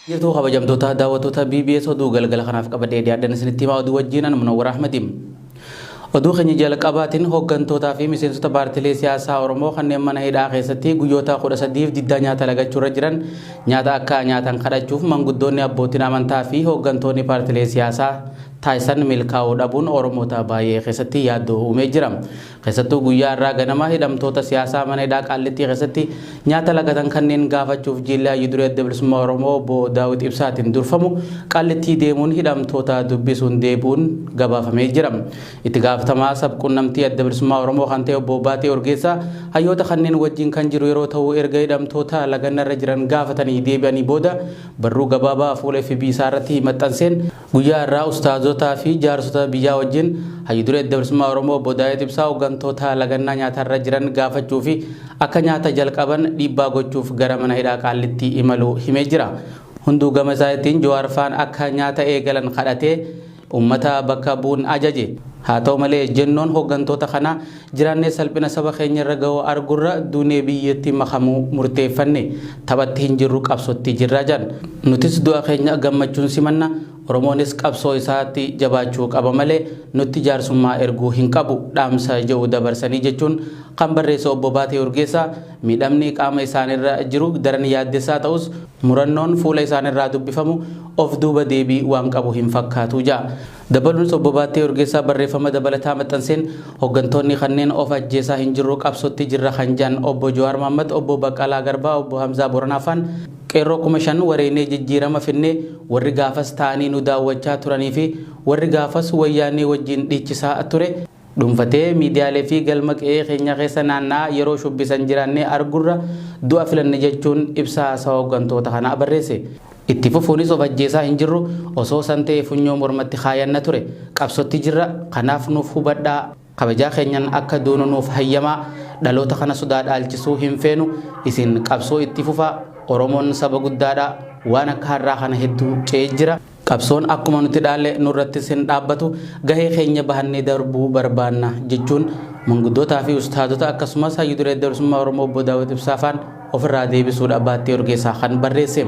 Jirtuu kabajamtoota daawwattoota BBS oduu galgala kanaaf qabadhee dhiyaadhan isinitti himaa oduu wajjin an Munawwar Ahmadi. Oduu keenya jalqabaatiin hooggantootaa fi miseensota paartilee siyaasaa Oromoo kanneen mana hidhaa keessatti guyyoota 13f diddaa nyaata lagachuurra jiran nyaata akka nyaatan kadhachuuf manguddoonni abbootiin amantaa fi hooggantoonni paartilee siyaasaa taasisan milkaa'uu dhabuun Oromoota baay'ee keessatti yaaddoo uumee jira. Keessattuu guyyaa har'aa ganama hidhamtoota siyaasaa mana hidhaa Qaallittii keessatti nyaata lagatan kanneen gaafachuuf jiilli Hayyu Duree Adda Bilisummaa Oromoo Obbo Daawit Ibsaatiin durfamu Qaallittii deemuun hidhamtoota dubbisuun deebi'uun gabaafamee jira. Itti gaafatamaa sab-qunnamtii Adda Bilisummaa Oromoo kan ta'e Obbo Baatee Urgeessaa hayyoota kanneen wajjin kan jiru yeroo ta'u erga hidhamtoota lagannarra jiran gaafatanii deebi'anii booda barruu gabaabaa fuula FB isaa irratti maxxanseen Guyyaa har'aa ustaazotaa fi jaarsota biyyaa wajjin Hayyu Duree Adda Bilisummaa Oromoo Obbo Daawit Ibsaa hoggantoota lagannaa nyaatarra jiran gaafachuu fi akka nyaata jalqaban dhiibbaa gochuuf gara mana hidhaa Qaallittii imaluu himee jira. Hunduu gama isaatiin Jawaar faan akka nyaata eegalan kadhatee ummata bakka bu'uun ajaje. Haa ta'u malee ejjennoon hoggantoota kanaa jiraannee salphina saba keenyarra gahu argurra duunee biyyeetti makamuu murteeffanne. Taphatti hin jirru qabsootti jirra jedhan. Nutis du'a keenya gammachuun simanna, Oromoonis qabsoo isaatti jabaachuu qaba malee nutti jaarsummaa erguu hin qabu dhaamsa jedhu dabarsanii jechuun kan barreesse Obbo Baatee Urgeessaa miidhamni qaama isaanirra jiru daran yaaddessaa ta'us murannoon fuula isaanirraa dubbifamu of duuba deebii waan qabu hin fakkaatu jedha. Dabaluunis Obbo Baattee Urgeessaa barreeffama dabalataa maxxanseen hoggantoonni kanneen of ajjeesaa hin jirru qabsootti jirra kan jedhan Obbo Jawaar Mahaammad, Obbo Baqqalaa Garbaa, Obbo Hamzaa Booranaa faan qeerroo 5000 wareegnee jijjiirama finnee warri gaafas taa'anii nu daawwachaa turanii fi warri gaafas wayyaanee wajjin dhiichisaa ture dhuunfatee miidiyaalee fi galma qe'ee keenya keessa naanna'aa yeroo shubbisan jiraannee argurra du'a filanne jechuun ibsa haasawa hoggantoota kanaa barreesse. Itti fufuunis of ajjeesaa hin jirru, osoo san ta'e funyoo mormatti kaayanna ture. Qabsotti jirra, kanaaf nuuf hubadhaa, kabajaa keenyan akka duunu nuuf hayyamaa, dhaloota kana sodaa dhaalchisuu hin feenu, isin qabsoo itti fufaa, Oromoon saba guddaadha, waan akka har'aa kana hedduu ce'ee jira. Qabsoon akkuma nuti dhaalle nurrattis hin dhaabbatu, gahee keenya bahannee darbuu barbaanna jechuun manguddootaa fi ustaazota akkasumas Hayyu Duree Adda Bilisummaa Oromoo Obbo Daawit Ibsaa faan ofirraa deebisuudha Baattee Urgeessaa kan barreesse.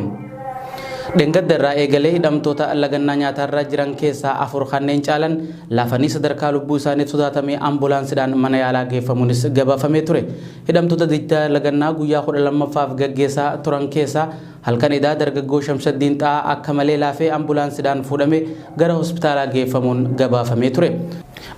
Dhengadda irraa eegalee hidhamtoota lagannaa nyaataarra jiran keessaa 4 kanneen caalan laafanii sadarkaa lubbuu isaaniif sodaatamee ambulaansidhaan mana yaalaa geeffamuunis gabaafamee ture. Hidhamtoota diddaa lagannaa guyyaa 12ffaaf gaggeessaa turan keessaa Halkan edaa dargaggoo Shamsaddiin Xa'aa akka malee laafee ambulaansidhaan fuudhamee gara hospitaalaa geeffamuun gabaafamee ture.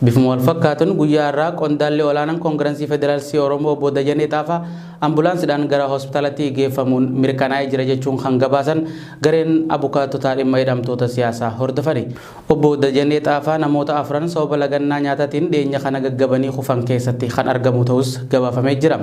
Bifuma walfakkaatuun guyyaa har'aa qondaalli olaanaan Kongiransii Federaalistii Oromoo Obbo Dajanee Xaafaa ambulaansidhaan gara hospitaalatti geeffamuun mirkanaa'ee jira jechuun kan gabaasan gareen abukaattotaa dhimma hidhamtoota siyaasaa hordofani. Obbo Dajanee Xaafaa namoota afran sababa lagannaa nyaataatiin dhiyeenya kana gaggabanii kufan keessatti kan argamu ta'us gabaafamee jira.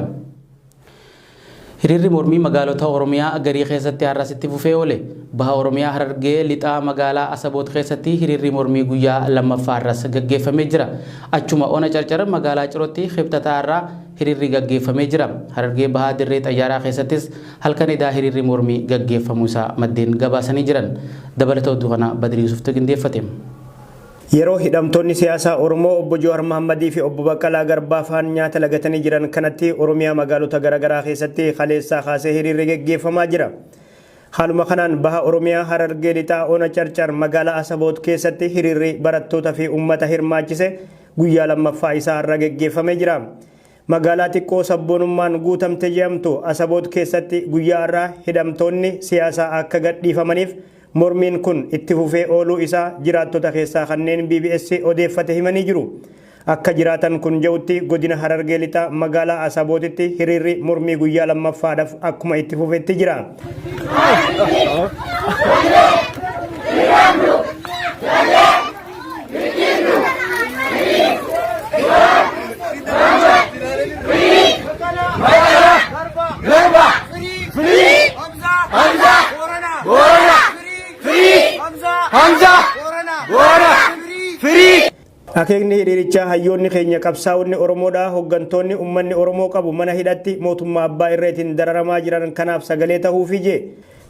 Hiriirri mormii magaalota Oromiyaa garii keessatti har'as itti fufee oole. Baha Oromiyaa Harargee Lixaa magaalaa Asaboot keessatti hiriirri mormii guyyaa lammaffaa har'as gaggeeffamee jira. Achuma Ona Carcar magaalaa Cirootti Kibxata har'aa hiriirri gaggeeffamee jira. Harargee Bahaa Dirree Xayyaaraa keessattis halkan edaa hiriirri mormii gaggeeffamuu isaa maddeen gabaasanii jiran. Dabalata oduu kanaa Badrii Yuusuftu qindeeffate. Yeroo hidhamtoonni siyaasaa Oromoo Obbo Jawaar Mahammadii fi Obbo Baqqalaa Garbaa faan nyaata lagatanii jiran kanatti Oromiyaa magaalota garaagaraa keessatti kaleessaa kaasee hiriirri geggeeffamaa jira. Haaluma kanaan Baha Oromiyaa Harargee Lixaa Ona Carcar magaalaa Asaboot keessatti hiriirri barattoota fi uummata hirmaachise guyyaa lammaffaa isaa har'a geggeeffamee jira. Magaalaa xiqqoo sabboonummaan guutamte je'amtu Asaboot keessatti guyyaa har'aa hidhamtoonni siyaasaa akka gadhiifamaniif mormiin kun itti fufee ooluu isaa jiraattota keessaa kanneen bbs odeeffate himanii jiru. Akka jiraatan kun je'utti godina Harargee Lixaa magaalaa Asabootitti hiriirri mormii guyyaa lammaffaadhaf akkuma itti fufetti jira. Akeekni hiriirichaa hayyoonni keenya qabsaa'onni Oromoodhaa hoggantoonni ummanni Oromoo qabu mana hidhatti mootummaa abbaa irreetiin dararamaa jiran kanaaf sagalee tahuufi jee.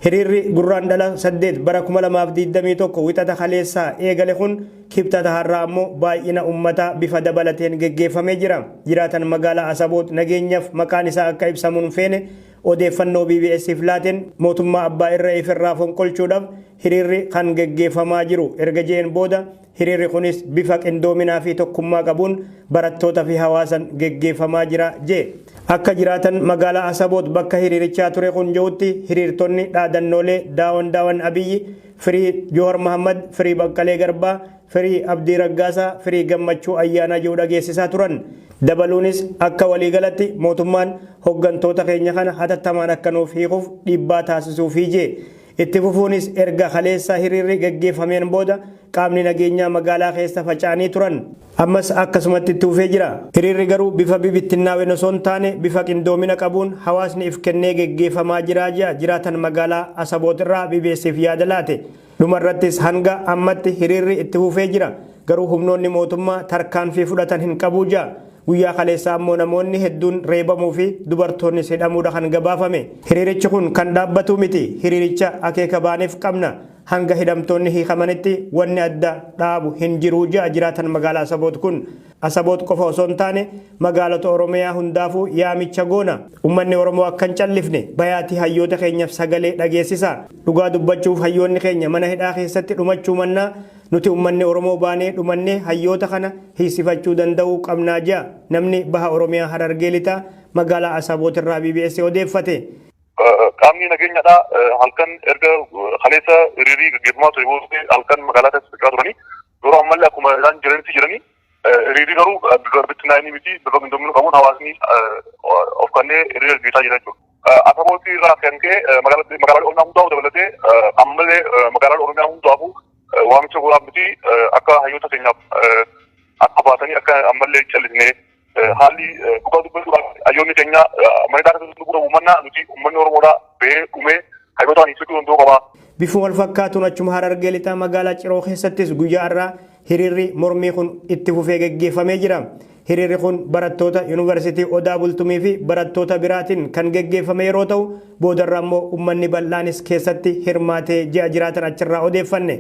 Hiriirri Gurraandhala 8 bara 2021 Wixata kaleessaa eegale kun Kibxata har'aa ammoo baay'ina ummataa bifa dabalateen geggeeffamee jira. Jiraatan magaalaa Asaboot nageenyaf maqaan isaa akka ibsamu hin feene Odeeffannoo BBS'if laateen mootummaa abbaa irra ifirraa fonqolchuudhaaf hiriirri kan geggeeffamaa jiru erga je'een booda, hiriirri kunis bifa qindoominaa fi tokkummaa qabuun barattoota fi hawaasan geggeeffamaa jira jee. Akka jiraatan magaalaa Asaboot bakka hiriirichaa ture kun jirutti, hiriirtonni dhaadannoolee "Down down Abiyyi", "Free Joowar Mahammad", "Free Baqqalee Garbaa", "Free Abdii Raggaasaa", "Free Gammachuu Ayyaanaa" jiru dhageessisaa turan. Dabaluunis akka waliigalatti mootummaan hoggantoota keenya kana hatattamaan akka nuuf hiikuuf dhiibbaa taasisuufii jee. Itti fufuunis erga kaleessa hiriirri geggeeffameen booda qaamni nageenyaa magaalaa keessa faca'anii turan. Ammas akkasumatti itti fufee jira. Hiriirri garuu bifa bibittinnaaween osoo hin taane bifa qindoomina qabuun hawaasni if kennee geggeeffamaa jira jea jiraatan magaalaa Asaboot irraa BBS'if yaada laate. Dhumarrattis hanga ammatti hiriirri itti fufee jira. Garuu humnoonni mootummaa tarkaanfii fudhatan hin qabu jea. Guyyaa kaleessaa ammoo namoonni hedduun reebamuu fi dubartoonnis hidhamuudha kan gabaafame. Hiriirichi kun kan dhaabbatu miti. Hiriiricha akeeka baaneef qabna. Hanga hidhamtoonni hiikamanitti wanni adda dhaabu hin jiru jea jiraatan magaalaa Asaboot kun. Asaboot qofa osoo hin taane magaalota Oromiyaa hundaafuu yaamicha goona. Uummanni Oromoo akka hin callifne bayaatii hayyoota keenyaaf sagalee dhageessisa. Dhugaa dubbachuuf hayyoonni keenya mana hidhaa keessatti dhumachuu mannaa nuti uummanni Oromoo baanee dhumannee hayyoota kana hiisifachuu danda'uu qabnaa jea namni baha Oromiyaa Harargee Lixaa magaalaa Asaboot irraa BBS odeeffate. Qaamni nageenyaadha halkan erga kaleessa hiriirri gaggeeffamaa ture booddee halkan magaalaa keessa socho'aa turanii, yeroo ammallee akkuma isaan jiranitti jiranii. Hiriirri garuu bifa bittinnaa'inii miti, bifa qindoomina qabuun hawaasni of kannee hiriira gaggeessaa jira jechuudha. Asabooti irraa kan ka'e magaalaa Oromiyaa hundaa'u dabalatee ammallee magaalaa Oromiyaa hundaafuu waamicha godhaa miti, akka hayyoota keenyaaf akka baasanii akka ammallee callisnee. Haalli dhugaa dubbachuudhaaf hayyoonni keenya mana hidhaa keessatti lubbuu dhabuu mannaa nuti uummanni Oromoodhaa bahee dhumee hayyoota kan hiiksisuu danda'uu qaba. Bifuma wal fakkaatuun achuma Harargee Lixaa magaalaa Ciroo keessattis guyyaa har'aa hiriirri mormii kun itti fufee geggeeffamee jira. Hiriirri kun barattoota Yuunivarsiitii Odaa Bultumii fi barattoota biraatiin kan geggeeffame yeroo ta'u, boodarra immoo uummanni bal'aanis keessatti hirmaatee ji'a jiraatan achirraa odeeffanne.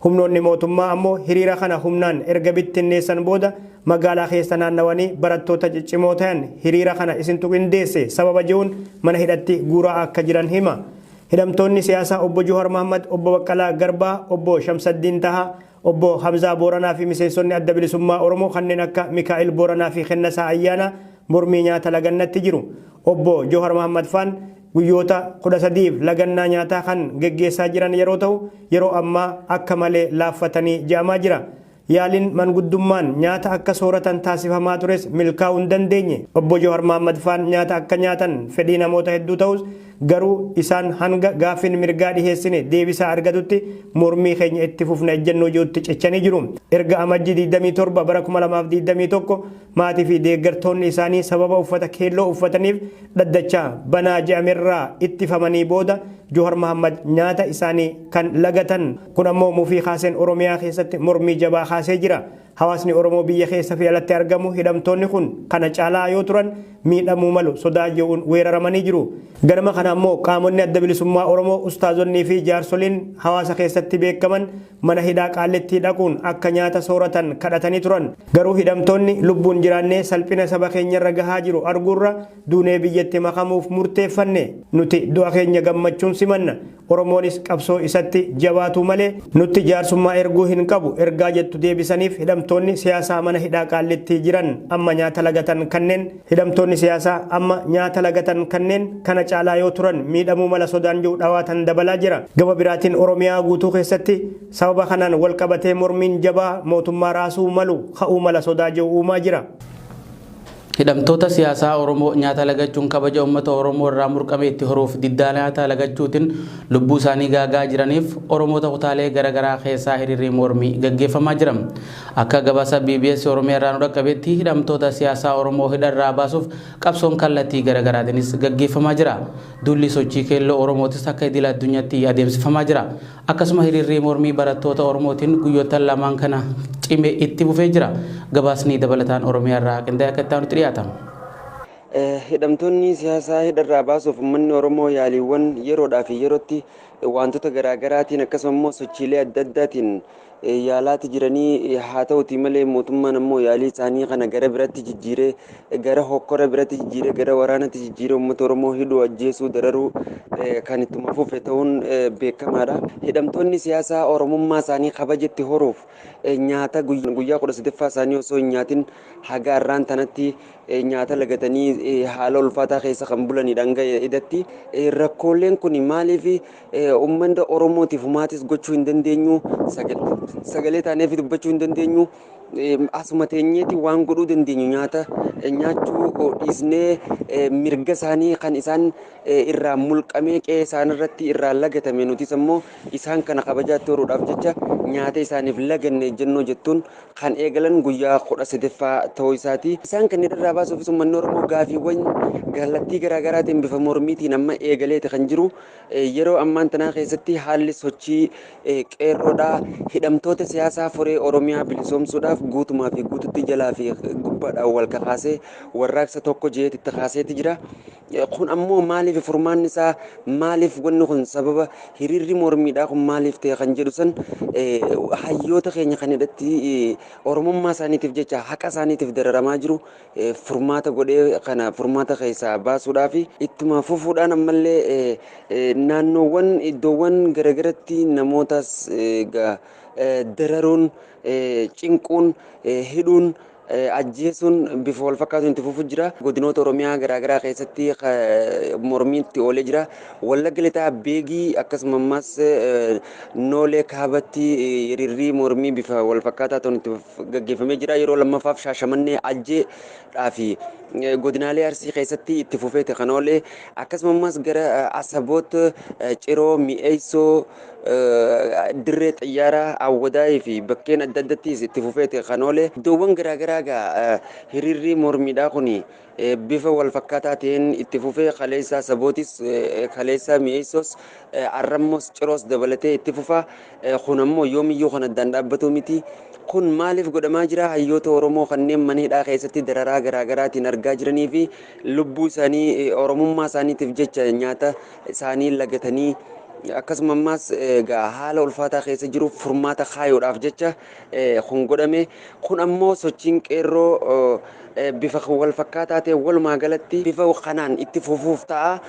Humnoonni mootummaa ammoo hiriira kana humnaan erga bittinneessan booda magaalaa keessa naannawanii barattoota ciccimoo ta'an hiriira kana isintu qindeesse sababa jiruun mana hidhatti guuraa akka jiran hima. Hidhamtoonni siyaasaa obbo Johaar Mahammad, obbo Baqqalaa Garbaa, obbo Shamsaddiin Tahaa, obbo Hamzaa Booranaa fi miseensonni Adda Bilisummaa Oromoo kanneen akka Mikaa'el Booranaa fi Kennasaa Ayyaanaa mormii nyaata lagannatti jiru. Obbo Johaar Mahammad faan guyyoota 13f lagannaa nyaataa kan geggeessaa jiran yeroo ta'u, yeroo ammaa akka malee laaffatanii je'amaa jira. Yaaliin manguddummaan nyaata akka sooratan taasifamaa tures milkaa'uu hin dandeenye. Obbo Johaar Mahammad faan nyaata akka nyaatan fedhii namoota hedduu ta'us, garuu isaan hanga gaaffiin mirgaa dhiheessine deebisaa argatutti mormii keenya itti fufna ejjennoo jirutti cichanii jiru. Erga Amajjii 27 bara 2021 maatii fi deeggartoonni isaanii sababa uffata keelloo uffataniif dhaddachaa banaa je'amerraa ittifamanii booda Johaar Mahammad nyaata isaanii kan lagatan. Kun ammoo mufii kaaseen Oromiyaa keessatti mormii jabaa kaasee jira. Hawaasni Oromoo biyya keessa fi alatti argamu hidhamtoonni kun kana caalaa yoo turan miidhamuu malu sodaa jiruun weeraramanii jiru. Ganama kana ammoo qaamonni Adda Bilisummaa Oromoo, ustaazonnii fi jaarsoliin hawaasa keessatti beekaman mana hidhaa Qaallittii dhaquun akka nyaata sooratan kadhatanii turan. Garuu hidhamtoonni lubbuun jiraannee salphina saba keenyarra gahaa jiru arguurra duunee biyyatti makamuuf murteeffanne. Nuti du'a keenya gammachuun simanna. Oromoonis qabsoo isatti jabaatuu malee nutti jaarsummaa erguu hin qabu ergaa jettu deebisaniif. Hidhamtoonni siyaasaa mana hidhaa Qaallittii jiran amma nyaata lagatan kanneen, hidhamtoonni siyaasaa amma nyaata lagatan kanneen kana caalaa yoo turan miidhamuu mala sodaan jiru dhawaatan dabalaa jira. Gama biraatiin Oromiyaa guutuu keessatti sababa kanaan wal qabatee mormiin jabaa mootummaa raasuu malu ka'uu mala sodaa jiru uumaa jira. Hidhamtoota siyaasaa Oromoo nyaata lagachuun kabaja uummata Oromoo irraa murqame itti horuuf diddaa nyaata lagachuutiin lubbuu isaanii gaagaa jiraniif Oromoota kutaalee garaagaraa keessaa hiriirri mormii gaggeeffamaa jira. Akka gabaasa BBS Oromiyaa irraa nu dhaqqabetti, hidhamtoota siyaasaa Oromoo hidharraa baasuuf qabsoon kallattii garaagaraatiinis gaggeeffamaa jira. Duulli sochii keelloo Oromootis akka idil addunyaatti adeemsifamaa jira. Akkasuma hiriirri mormii barattoota Oromootiin guyyoota lamaan kana cimee itti fufee jira. Gabaasni dabalataan Oromiyaa irraa qindaa'e akka itti aanutti dhiyaata. Hidhamtoonni siyaasaa hidharraa baasuuf uummanni Oromoo yaaliiwwan yeroodhaa fi yerootti wantoota garaagaraatiin, akkasuma immoo sochiilee adda addaatiin yaalaati jiranii. Haa ta'uti malee mootummaan ammoo yaalii isaanii kana gara biratti jijjiiree, gara hokkora biratti jijjiiree, gara waraanatti jijjiiree uummata Oromoo hidhuu, ajjeesuu, dararuu kan ittuma fufe ta'uun beekamaadha. Hidhamtoonni siyaasaa Oromummaa isaanii kabajatti horuuf nyaata guyyaa 13ffaa isaanii osoo hin nyaatin haga har'aan tanatti nyaata lagatanii haala ulfaataa keessa kan bulanidha hanga hidhatti. Rakkooleen kun maaliif uummata Oromootiif humaatis gochuu hin dandeenyu, sagalee taaneef dubbachuu hin dandeenyu, asuma teenyeeti waan godhuu dandeenyu nyaata nyaachuu dhiisnee mirga isaanii kan isaan irraa mulqamee qe'ee isaan irratti irraa lagatame, nutis ammoo isaan kana kabajaatti horuudhaaf jecha nyaata isaaniif laganne ejjennoo jettuun kan eegalan guyyaa 13ffaa ta'uu isaati. Isaan kanneen irraa baasuufis uummanni Oromoo gaafiiwwan kallattii garaagaraatiin bifa mormiitiin amma eegaleeti kan jiru. Yeroo ammaan tanaa keessatti haalli sochii qeerroodhaa hidhamtoota siyaasaa furee Oromiyaa bilisoomsuudhaaf guutumaa fi guututti jalaa fi gubbaadhaan wal kakaasee warraaqsa tokko jeetti itti kaaseeti jira. Kun ammoo maaliif, furmaanni isaa maaliif, wanni kun sababa hiriirri mormiidhaa kun maaliif ta'e kan jedhu san, hayyoota keenya kan hidhatti Oromummaa isaaniitiif jecha haqa isaaniitiif dararamaa jiru furmaata godhee kana furmaata keessaa baasuudhaaf ittuma fufuudhaan ammallee naannoowwan iddoowwan garagaratti namootas dararuun, cinquun, hidhuun, ajjeesuun bifa wal fakkaatuun itti fufu jira. Godinoota Oromiyaa garaagaraa keessatti mormiin itti oolee jira. Wallagga Lixaa Beegii akkasuma ammas Noolee Kaabatti hiriirri mormii bifa wal fakkaataa ta'uun itti gaggeeffamee jira. Yeroo lammaffaaf Shaashamannee, Ajjeedhaa fi godinaalee Arsii keessatti itti fufeeti kan oole. Akkasuma ammas gara Asaboot, Ciroo, Mi'eessoo, Dirree Xiyyaaraa, Awwadaayii fi bakkeen adda addattis itti fufeeti kan oole. Iddoowwan garaagaraa gaa hiriirri mormiidhaa kun bifa wal fakkaataa ta'een itti fufee kaleessaa Sabootis, kaleessaa Mi'eessoos, arrammoos Ciroos dabalatee itti fufa. Kun ammoo yoomiyyuu kan addaan dhaabbatu miti. Kun maaliif godhamaa jira? Hayyoota Oromoo kanneen mana hidhaa keessatti dararaa garaagaraatiin argaa jiranii fi lubbuu isaanii Oromummaa isaaniitiif jecha nyaata isaanii lagatanii akkasuma ammaas egaa haala ulfaataa keessa jiru furmaata kaayuudhaaf jecha kun godhame. Kun ammoo sochiin qeerroo bifa wal fakkaataa ta'e walumaa galatti bifa kanaan itti fufuuf ta'a.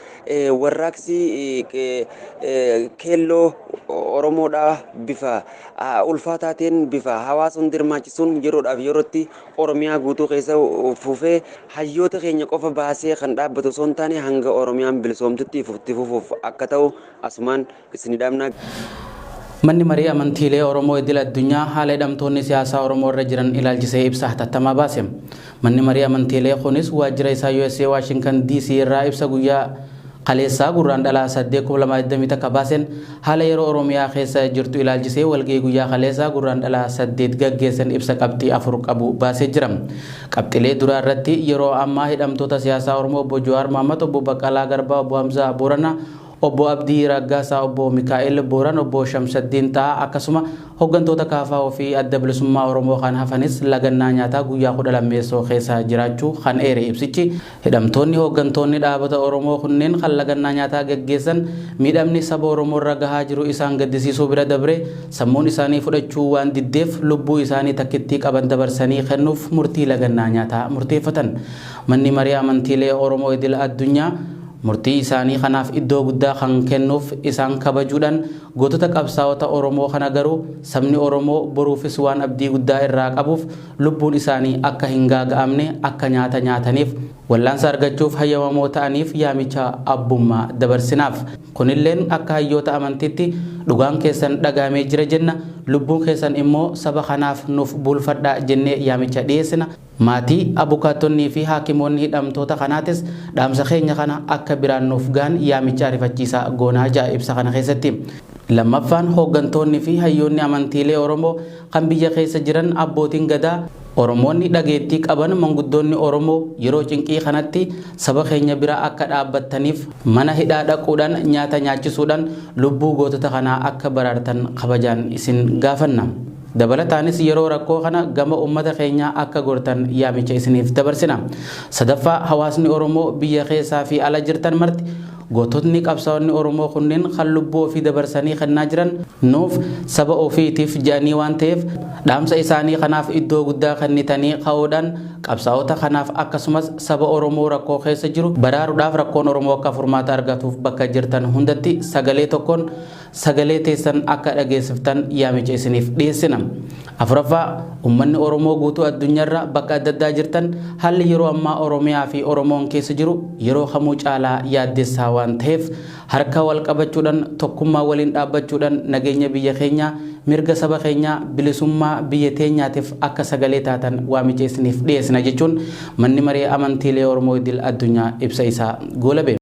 Warraaqsi keelloo Oromoodhaa bifa ulfaataa ta'een, bifa hawaasa hundi hirmaachisuun yeroodhaaf yerootti Oromiyaa guutuu keessa fufee hayyoota keenya qofa baasee kan dhaabbatu osoo hin taane hanga Oromiyaan bilisoomtutti itti fufuuf akka ta'u asumaan isin dhaamna. Manni marii amantiilee Oromoo idil addunyaa haala hidhamtoonni siyaasaa Oromoo irra jiran ilaalchisee ibsa hatattamaa baase. Manni marii amantiilee kunis waajjira isaa USA Washington DC irraa ibsa guyyaa kaleessaa Gurraandhalaa 8, 2021 baaseen haala yeroo Oromiyaa keessa jirtu ilaalchisee walgahii guyyaa kaleessaa Gurraandhalaa 8 gaggeessan ibsa qabxii afur qabu baasee jira. Qabxiilee duraa irratti yeroo ammaa hidhamtoota siyaasaa Oromoo obbo Jawaar Mohammad, obbo Baqqalaa Garbaa, obbo Hamzaa Booranaa, obbo Abdii Raggaasaa, obbo Mikaa'el Booran, obbo Shamsaddiin Xahaa akkasuma hooggantoota KFO fi Adda Bilisummaa Oromoo kan hafanis lagannaa nyaataa guyyaa 12ffaa keessa jiraachuu kan eere ibsichi, hidhamtoonni hooggantoonni dhaabota Oromoo kunneen kan lagannaa nyaataa gaggeessan miidhamni saba Oromoo irra gahaa jiru isaan gaddisiisuu bira dabre sammuun isaanii fudhachuu waan diddeef lubbuu isaanii takkittii qaban dabarsanii kennuuf murtii lagannaa nyaataa murteeffatan. Manni marii amantiilee Oromoo idil addunyaa murtii isaanii kanaaf iddoo guddaa kan kennuuf isaan kabajuudhaan, gootota qabsaa'ota Oromoo kana garuu sabni Oromoo boruufis waan abdii guddaa irraa qabuuf lubbuun isaanii akka hin gaaga'amne akka nyaata nyaataniif wallaansa argachuuf hayyamamoo ta'aniif yaamicha abbummaa dabarsinaaf. Kunilleen akka hayyoota amantiitti dhugaan keessan dhagahamee jira jenna, lubbuun keessan immoo saba kanaaf nuuf bulfadhaa jennee yaamicha dhiyeessina. Maatii, abukaattonnii fi haakimoonni hidhamtoota kanaatis dhaamsa keenya kana akka biraan nuuf gahan yaamicha ariifachiisaa goonaa ja'a ibsa kana keessatti. Lammaffaan, hooggantoonni fi hayyoonni amantiilee Oromoo kan biyya keessa jiran, abbootiin gadaa, Oromoonni dhageettii qaban, manguddoonni Oromoo yeroo cinqii kanatti saba keenya bira akka dhaabbattaniif mana hidhaa dhaquudhaan nyaata nyaachisuudhaan lubbuu gootota kanaa akka baraartan kabajaan isin gaafanna. Dabalataanis yeroo rakkoo kana gama uummata keenyaa akka gortan yaamicha isiniif dabarsina. Sadaffaa, hawaasni Oromoo biyya keessaa fi ala jirtan marti Goototni qabsaa'onni Oromoo kunneen kan lubbuu ofii dabarsanii kennaa jiran nuuf saba ofiitiif jedhanii waan ta'eef, dhaamsa isaanii kanaaf iddoo guddaa kennitanii ka'uudhaan qabsaa'ota kanaaf akkasumas saba Oromoo rakkoo keessa jiru baraaruudhaaf, rakkoon Oromoo akka furmaata argatuuf bakka jirtan hundatti sagalee tokkoon sagalee teessan akka dhageessiftan yaamicha isiniif dhiyeessina. Afuraffaa, uummanni Oromoo guutuu addunyaarra bakka adda addaa jirtan, haalli yeroo ammaa Oromiyaa fi Oromoon keessa jiru yeroo kamuu caalaa yaaddessaa waan ta'eef, harka wal qabachuudhaan, tokkummaa waliin dhaabbachuudhaan nageenya biyya keenyaa, mirga saba keenyaa, bilisummaa biyya teenyaatiif akka sagalee taatan waamicha isiniif dhiyeessina jechuun Manni Maree Amantiilee Oromoo Idil Addunyaa ibsa isaa goolabe.